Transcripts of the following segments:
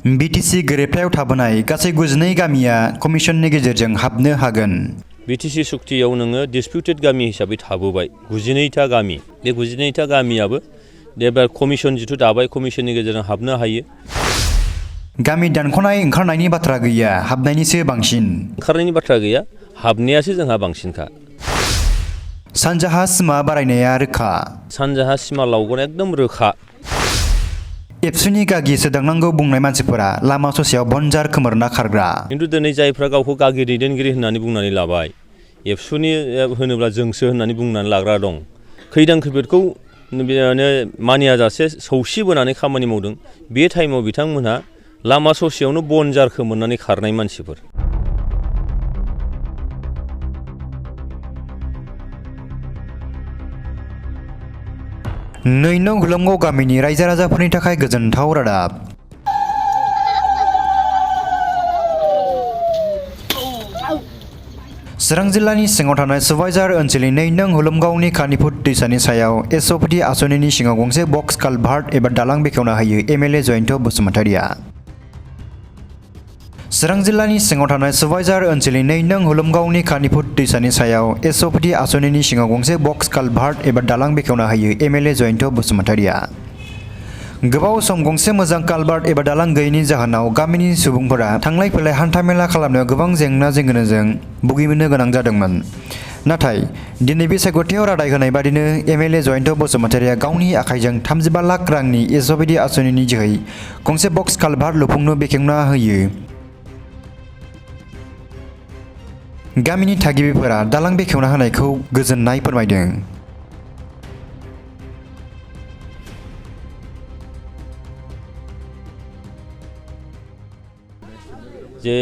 BTC गोरोबथायाव थाबोनाय गासै 92 गामिया कमिसननि गेजेरजों हाबनो हागोन। BTC सुक्तियाव नोङो डिसपिउटेड गामि हिसाबै थाबोबाय 92टा गामि बे 92टा गामियाबो एबार कमिसन जिथु दाबाय कमिसननि गेजेरजों हाबनो हायो। गामि दानख'नाय ओंखारनायनि बाथ्रा गैया, हाबनायनिसो बांसिन। ओंखारनायनि बाथ्रा गैया, हाबनायासो जोंहा बांसिनखा। सानजाहा सिमा बारायनाया रोखा। सानजाहा सिमा लावगोन एकदम रोखा। एबसुनि गागि सोदांनांगौ बुंनाय मानसिफोरा लामा ससेयाव बनजार खोमोरना खारग्रा। खिन्थु दिनै जायफ्रा गावखौ गागि दैदेनगिरि होननानै बुंनानै लाबाय, एबसुनि होनोब्ला जोंसो होननानै बुंनानै लाग्रा दं। खैदां खैफोदखौ मानियाजासे सौसि बोनानै खामानि मावदों। बे टाइमाव बिथांमोनहा लामा ससेयावनो बनजार खोमोरनानै खारनाय मानसिफोर। नैनं हुलुमगाव गामिनि रायजो राजाफोरनि थाखाय गोजोनथाव रादाब। चिरां जिल्लानि सिङाव थानाय सुबाइझार ओनसोलनि नैनं हुलुमगावनि खानिफुट दैसानि सायाव एसअपिटि आसनिनि सिङाव गंसे बक्स कालभार्ट एबा दालां बेखेवना होयो एमएलए जयन्त बसुमतारिया। चिरां जिल्लानि सिङाव थानाय सुबाइझार ओनसोलनि नैनं हुलुमगावनि खानिफुट दैसानि सायाव एसअपिटि आसनिनि सिङाव गंसे बक्स कालभार्ट एबा दालां बेखेवना होयो एमएलए जयन्त बसुमतारिया। गोबाव सम गंसे मोजां कालभार्ट एबा दालां गैयैनि जाहोनाव गामिनि सुबुंफोरा थांलाय फैलाय हान्थामेला खालामनायाव गोबां जेंना जेंगोनाजों भुगिनो गोनां जादोंमोन। नाथाय दिनै बे सायख'थियाव रादाय होनाय बादिनो एमएलए जयन्त बसुमतारिया गावनि आखाइजों 35 लाख रांनि एसअपिटि आसनिनि जोहै गंसे बक्स कालभार्ट लुफुंनो बेखेवना होयो। गामिनि थागिबिफोरा दालां बेखेवना होनायखौ गोजोननाय फोरमायदों। जे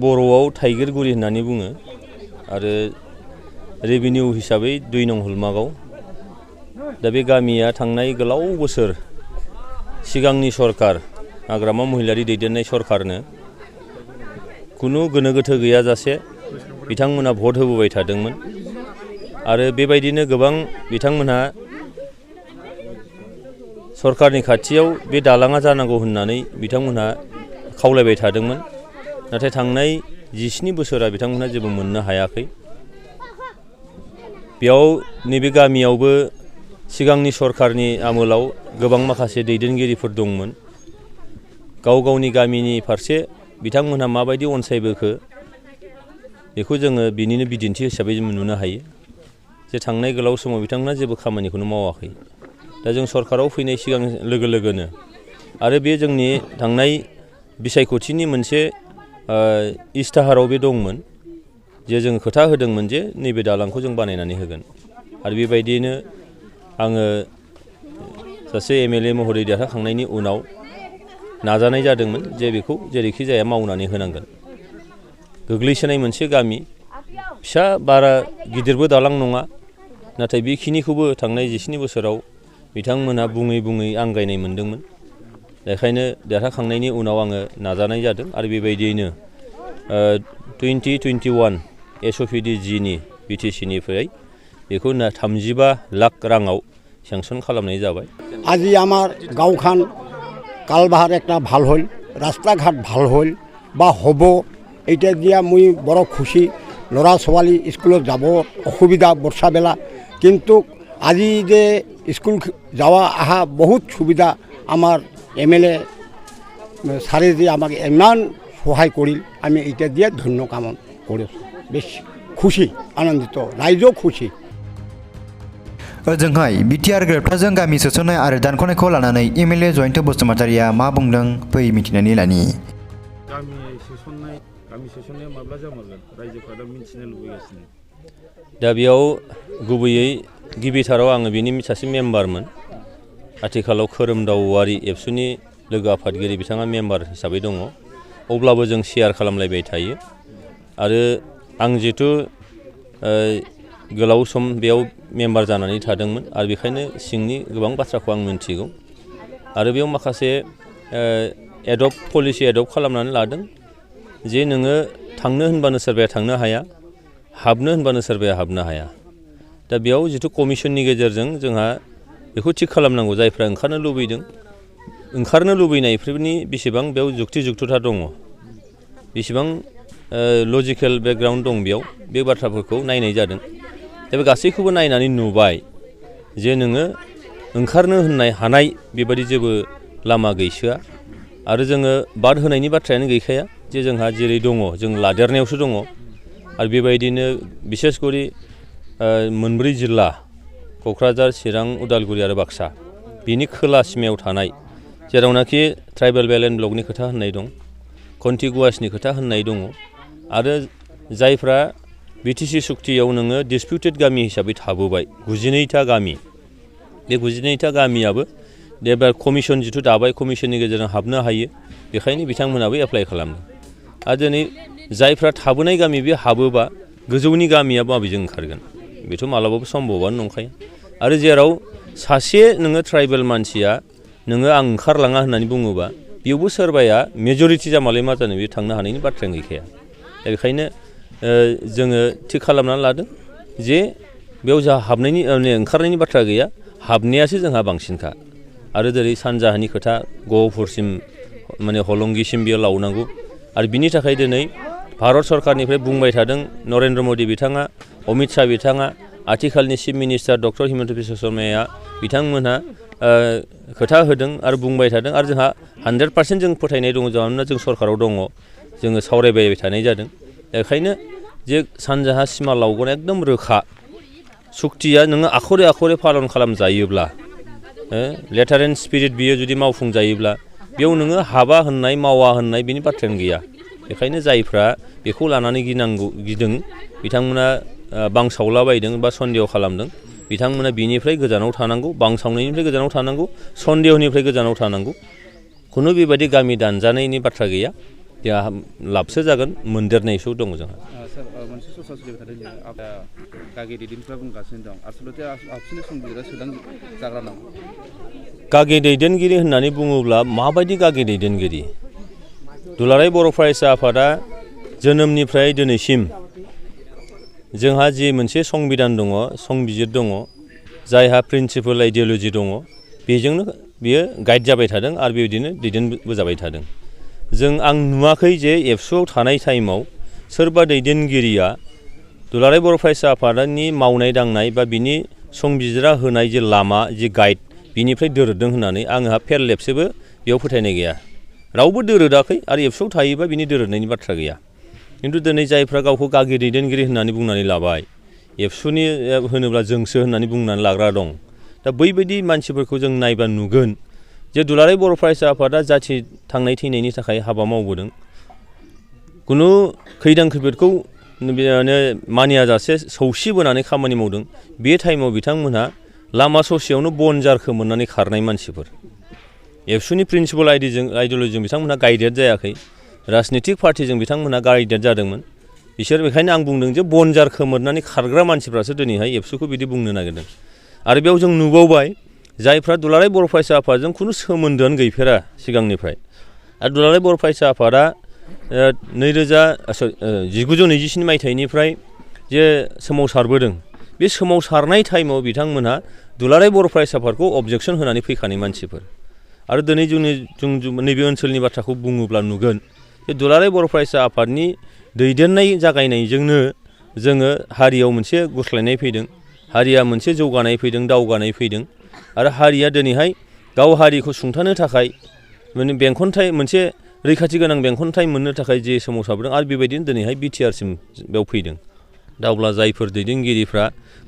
बर'आव थाइगिरगुरि होननानै बुङो आरो रेभिनिउ हिसाबै 2 नं हुलमागाव। दा बे गामिया थांनाय गोलाव बोसोर सिगांनि सरकार हाग्रामा महिलारि दैदेननाय सरकारनो खुनु गोनो गोथो गैयाजासे बिथांमोना भट होबोबाय थादोंमोन आरो बेबायदिनो गोबां बिथांमोनहा सरकारनि खाथियाव बे दालाङा जानांगौ होननानै बिथांमोनहा खावलायबाय थादोंमोन। नाथाय थांनाय 17 बोसोरा बिथांमोनहा जेबो मोननो हायाखै। बेयाव नैबे गामियावबो सिगांनि सरकारनि आमोलाव गोबां माखासे दैदेनगिरिफोर दंमोन। गाव गावनि गामिनि फारसे बिथांमोनहा माबायदि अनसायबोखो बेखौ जोङो बिनिनो बिदिन्थि हिसाबै जों नुनो हायो जे थांनाय गोलाव समाव बिथांमोनहा जेबो खामानिखौनो मावाखै। दा जों सरकाराव फैनाय सिगां लोगो लोगोनो आरो बे जोंनि थांनाय बिसायख'थिनि मोनसे इस्ताहाराव बे दंमोन जे जों खोथा होदोंमोन जे नैबे दालांखौ जों बानायनानै होगोन आरो बेबायदियैनो आङो सासे एमएलए महरै देरहाखांनायनि उनाव नाजानाय जादोंमोन जे बेखौ जेरैखि जाया मावनानै होनांगोन। गोग्लैसोनाय मोनसे गामि, फिसा बारा गिदिरबो दालां नङा, नाथाय बेखिनिखौबो थांनाय 17 बोसोराव बिथांमोनहा बुङै बुङै आंगायनाय मोनदोंमोन। बेखायनो देरहाखांनायनि उनाव आङो नाजानाय जादों आरो बेबायदियैनो 2021 एसअपिटि जिनि बिटिसिनिफ्राय बेखौ 35 लाख राङाव सेंसन खालामनाय जाबाय। আজি আমার গাঁওখান কালভার একটা ভাল হল, রাস্তাঘাট ভাল হল বা হব, এইটা দিয়া মুই বড় খুশি। ল'ৰা ছোৱালী স্কুলত যাব অসুবিধা বর্ষা বেলা, কিন্তু আজি যে স্কুল যাওয়া আহা বহুত সুবিধা আমার এমএলএ সারে যে আমাকে ইমান সহায় করিল, আমি এইটা দিয়ে ধন্য কামনা করেছি। বেশ খুশি, আনন্দিত, রাইজও খুশি। ओजोंहाय बिटिआर गोरोबथाजों गामि सोसननाय आरो दानख'नायखौ लानानै एमएलए जयन्त बसुमतारिया मा बुंदों फै मिथिनानै लानि। गामि सोसननाया माब्ला जामारगोन रायजोफ्रा दा मिथिनो लुबैगासिनो। दा बेयाव गुबैयै गिबिथाराव आङो बिनि सासे मेम्बारमोन। आथिखालाव खोरोमदाव औवारि एबसुनि लोगो आफादगिरि बिथाङा मेम्बार हिसाबै दङ। अब्लाबो जों शेयार खालामलायबाय थायो आरो आं जितु गोलाव सम बेयाव मेम्बार जानानै थादोंमोन आरो बेखायनो सिंनि गोबां बाथ्राखौ आं मिन्थिगौ आरो बेयाव माखासे पलिसि एडप्ट खालामनानै लादों जे नोङो थांनो होनबानो सोरबाया थांनो हाया, हाबनो होनबानो सोरबाया हाबनो हाया। दा बेयाव जितु कमिसननि गेजेरजों जोंहा बेखौ थिक खालामनांगौ, जायफ्रा ओंखारनो लुबैदों ओंखारनो लुबैनायफोरनि बेसेबां बेयाव जुक्ति-जुक्तता दङ बेसेबां लजिकेल बेकग्राउन्ड दं बेयाव बे बाथ्राफोरखौ नायनाय जादों दा बे गासैखौबो नायनानै नुबाय जे नोङो ओंखारनो होननाय हानाय बेबायदि जेबो लामा गैसोआ आरो जोङो बाद होनायनि बाथ्रायानो गैखाया जे जोंहा जेरै दङ जों लादेरनायावसो दङ आरो बेबायदिनो बिसेस करि मोनब्रै जिल्ला क'क्राझार चिरां उदालगुरि आरो बाक्सा बिनि खोला सिमायाव थानाय जेरावनाखि ट्राइबेल बेलेन्स ब्लकनि खोथा होननाय दं कन्टिगुवासनि खोथा होननाय दङ आरो जायफ्रा बिटिसि सुक्तियाव नोङो डिसपिउटेड गामि हिसाबै थाबोबाय 92टा गामि बे 92टा गामियाबो एबार कमिसन जिथु दाबाय कमिसननि गेजेरजों हाबनो हायो बेखायनो बिथांमोनाबो एप्लाइ खालामदों आरो दिनै जायफ्रा थाबोनाय गामि बे हाबोबा गोजौनि गामिया माबेजों ओंखारगोन बेथ' मालाबाबो सम्भबानो नंखाया आरो जेराव सासे नोङो ट्राइबेल मानसिया नोङो आं ओंखारलाङा होननानै बुङोबा बेयावबो सोरबाया मेजरिटि जामालाय मा जानो बे थांनो हानायनि बाथ्रायानो गैखाया दा बेखायनो जोङो थिग खालामनानै लादों जे बेयाव जोंहा हाबनायनि ओंखारनायनि बाथ्रा गैया हाबनायासो जोंहा बांसिनखा आरो जेरै सानजाहानि खोथा गहपुरसिम माने हलंगिसिम बेयाव लावनांगौ आरो बिनि थाखाय दिनै भारत सरकारनिफ्राय बुंबाय थादों नरेन्द्र मदि बिथाङा अमित शाह बिथाङा आथिखालनि chief minister doctor Himanta Biswa शर्माया बिथांमोनहा खोथा होदों आरो बुंबाय थादों आरो जोंहा 100% जों फोथायनाय दङ मानोना जों सरकाराव दङ जोङो सावरायबाय थानाय जादों बेखायनो जे सानजाहा सिमा लावगोन एकदम रोखा सुक्तिया नोङो आखरे आखरे पालन खालामजायोब्ला लेटार एन्ड स्पिरिट बियो जुदि मावफुंजायोब्ला बेयाव नोङो हाबा होननाय मावा होननाय बिनि बाथ्रायानो गैया बेखायनो जायफ्रा बेखौ लानानै गिदों बिथांमोना बांसावलाबायदों बा सन्देह खालामदों बिथांमोना बिनिफ्राय गोजानाव थानांगौ बांसावनायनिफ्राय गोजानाव थानांगौ सन्देहनिफ्राय गोजानाव थानांगौ खुनु बेबायदि गामि दानजानायनि बाथ्रा गैया जोंहा लाबसो जागोन मोनदेरनायसो दङ जोंहा सार मोनसे ससेल सोलिबाय थादों गागि दैदेनफ्रा बुंगासिनो दं आसलथे आबसुनि संबिजिरा सोदां जाग्रा नामा गागि दैदेनगिरि होननानै बुङोब्ला माबायदि गागि दैदेनगिरि दुलाराय बर' फरायसा आफादा जोनोमनिफ्राय दिनैसिम जोंहा जि मोनसे संबिधान दङ संबिजिर दङ जायहा प्रिन्सिपल आइडिय'लजि दङ बेजोंनो बियो गाइड जाबाय थादों आरो बेबायदिनो दैदेनबोजाबाय थादों आं नुवाखै जे एबसुआव थानाय टाइमाव सोरबा दैदेनगिरिया दुलाराय बर' फरायसा आफादनि मावनाय दांनाय बा बिनि संबिजिरा होनाय जे लामा जे गाइड बिनिफ्राय दोरोदों होननानै आंहा फेरलेबसेबो बेयाव फोथायनाय गैया रावबो दोरोदाखै आरो एबसुआव थायोबा बिनि दोरोदनायनि बाथ्रा गैया खिन्थु दिनै जायफ्रा गावखौ गागि दैदेनगिरि होननानै बुंनानै लाबाय एबसुनि होनोब्ला जोंसो होननानै बुंनानै लाग्रा दं दा बैबायदि मानसिफोरखौ जों नायबा नुगोन जे दुलाराय बर' फरायसा आफादा जाथि थांनाय थैनायनि थाखाय हाबा मावबोदों खुनु खैदां खैफोदखौ मानियाजासे सौसिबोनानै खामानि मावदों बे टाइमाव बिथांमोनहा लामा ससेयावनो बनजारखौ मोननानै खारनाय मानसिफोर एबसुनि प्रिन्सिपल आइडिय'लजिजों बिथांमोनहा गाइडेड जायाखै राजनितिक पार्टिजों बिथांमोनहा गाइडेड जादोंमोन बिसोर बेखायनो आं बुंदों जे बनजार खोमोरनानै खारग्रा मानसिफ्रासो दिनैहाय एबसुखौ बिदि बुंनो नागिरदों आरो बेयाव जों नुबावबाय जायफ्रा दुलाराय बर' फरायसा आफादजों खुनु सोमोन्दोआनो गैफेरा सिगांनिफ्राय आरो दुलाराय बर' फरायसा आफादा 1927 मायथाइनिफ्राय जे सोमावसारबोदों बे सोमावसारनाय टाइमाव बिथांमोनहा दुलाराय बर' फरायसा आफादखौ अबजेक्सन होनानै फैखानाय मानसिफोर आरो दिनै जों नैबे ओनसोलनि बाथ्राखौ बुङोब्ला नुगोन जे दुलाराय बर' फरायसा आफादनि दैदेननाय जागायनायजोंनो जोङो हारियाव मोनसे गुस्लायनाय फैदों हारिया मोनसे जौगानाय फैदों दावगानाय फैदों आरो हारिया दिनैहाय गाव हारिखौ सुंथानो थाखाय माने बेंखनथाय मोनसे रैखाथि गोनां बेंखनथाय मोननो थाखाय जे सोमावसारबोदों आरो बेबायदिनो दिनैहाय बिटिआरसिम बेयाव फैदों दा अब्ला जायफोर दैदेनगिरिफ्रा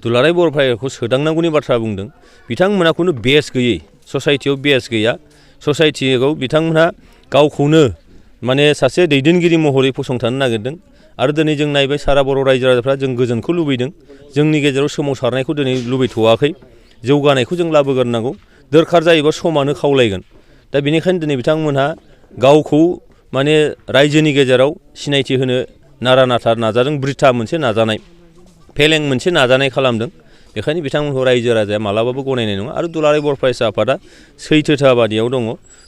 दुलाराय बर' फरायसाखौ सोदांनांगौनि बाथ्रा बुंदों बिथांमोनहा खुनु बेस गैयै ससाइटियाव बेस गैया ससाइटियाव बिथांमोनहा गावखौनो माने सासे दैदेनगिरि महरै फसंथानो नागिरदों आरो दिनै जों नायबाय सारा बर' रायजो राजाफ्रा जों गोजोनखौ लुबैदों जोंनि गेजेराव सोमावसारनायखौ दिनै लुबैथ'वाखै जौगानायखौ जों लाबोग्रोनांगौ दरखार जायोबा समानो खावलायगोन दा बेनिखायनो दिनै बिथांमोनहा गावखौ माने रायजोनि गेजेराव सिनायथि होनो नारा नाथा नाजादों बृथा मोनसे नाजानाय फेलें मोनसे नाजानाय खालामदों बेखायनो बिथांमोनखौ रायजो राजाया मालाबाबो गनायनाय नङा आरो दुलाराय बर' फरायसा आफादा सैथोथाबादियाव दङ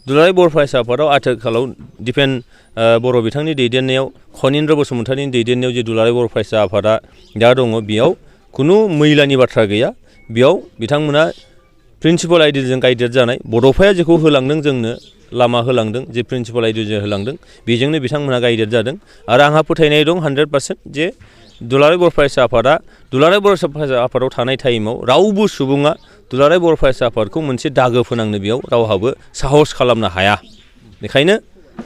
दुलाराय बर' फरायसा आफादाव आथिखालाव दिपेन बर' बिथांनि दैदेननायाव खनिन्द्र बसुमतारिनि दैदेननायाव जे दुलाराय बर' फरायसा आफादा दा दङ बेयाव खुनु मैलानि बाथ्रा गैया बेयाव बिथांमोना प्रिन्सिपाल आइडियाजों गाइडेड जानाय बड'फाया जेखौ होलांदों जोंनो लामा होलांदों जे प्रिन्सिपाल आइडियाजों होलांदों बेजोंनो बिथांमोनहा गाइडेड जादों आरो आंहा फोथायनाय दं 100% जे दुलाराय बर' फरायसा आफादा दुलाराय बर' फरायसा आफादाव थानाय टाइमाव रावबो सुबुङा दुलाराय बर' फरायसा आफादखौ मोनसे दागो फोनांनो बेयाव रावहाबो साहस खालामनो हाया बेखायनो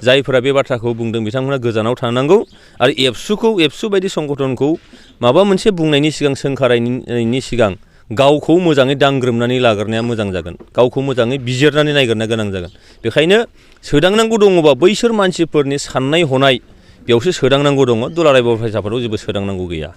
जायफोरा बे बाथ्राखौ बुंदों बिथांमोना गोजानाव थानांगौ आरो एबसु बायदि संगठनखौ माबा मोनसे बुंनायनि सिगां सोंखारायनायनि सिगां गावखौ मोजाङै दांग्रोमनानै लाग्रोनाया मोजां जागोन गावखौ मोजाङै बिजिरनानै नायग्रोनो गोनां जागोन बेखायनो सोदांनांगौ दङबा बैसोर मानसिफोरनि साननाय हनाय बेयावसो सोदांनांगौ दङ दुलाराय बर' फरायसा आफादाव जेबो सोदांनांगौ गैया